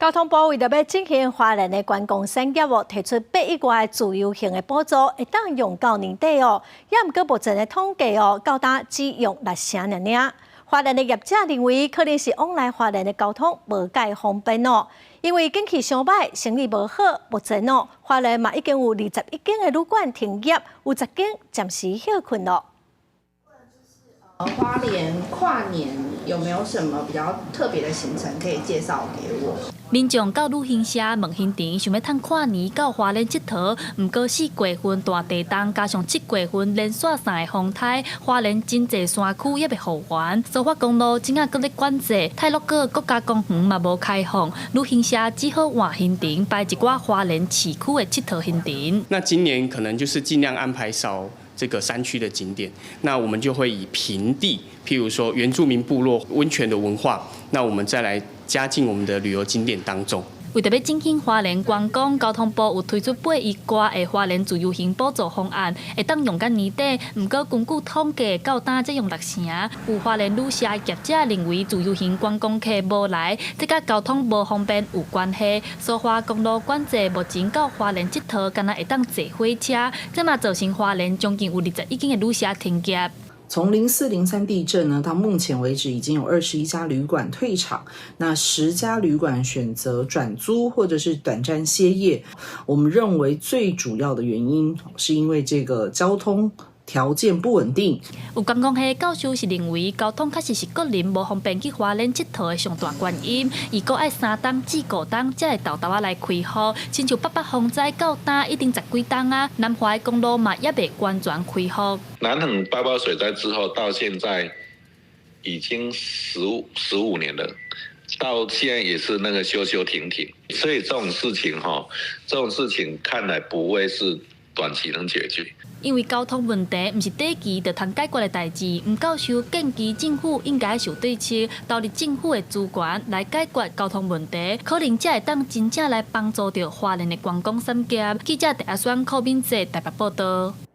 交通部為著欲振興花蓮的觀光產業哦，提出八億外自由行的補助，會當用到年底哦。也毋過目前的統計哦，到今只用六成爾爾。花蓮的業者認為，可能是往來花蓮的交通無蓋方便哦，因為景氣傷䆀，生意無好。目前哦，花蓮嘛已經有21間的旅館停業，有10間暫時歇睏咯。花蓮跨年有沒有什麼比較特別的行程可以介紹給我？民眾到旅行社問行程，想欲趁跨年到花蓮𨑨迌，毋過4月份大地動，加上7月份連續三个風颱，花蓮真濟山區猶未復原。蘇花公路這下閣咧管制，太魯閣國家公園嘛無開放，旅行社只好換行程，排一寡花蓮市區的𨑨迌行程。那今年可能就是盡量安排少這個山區的景點，那我們就會以平地，譬如說原住民部落溫泉的文化，那我們再來加進我們的旅遊景點當中。為著欲振興花蓮觀光，交通部有推出八億外的花蓮自由行補助方案，會當用到年底。毋過根據統計，到今才用六成。有花蓮旅社業者認為，自由行觀光客無來，這佮交通無方便有關係。蘇花公路管制，目前到花蓮𨑨迌，敢若會當坐火車，這嘛造成花蓮將近有21間的旅社停業。從04/03地震呢，到目前為止已經有21家旅館退場，那10家旅館選擇轉租或者是短暫歇業。我們認為最主要的原因是因為這個交通條件不穩定。有觀光系教授是認為，交通確實是個人無方便去花蓮𨑨迌的上大原因。伊閣愛3冬至5冬才會沓沓仔來開雨，親像八八風災到今已經十幾冬啊，南華公路嘛猶未完全開放。南橫八八水災之後到現在已經15年了，到現在也是那個修修停停，所以這種事情哈，這種事情看來不會是短期能解決。因為交通問題毋是短期就通解決的代誌，吳教授建議政府應該想對策，投入政府的資源來解決交通問題，可能才會當真正來幫助著花蓮的觀光產業。記者鄭阿雙、柯敏哲台北報道。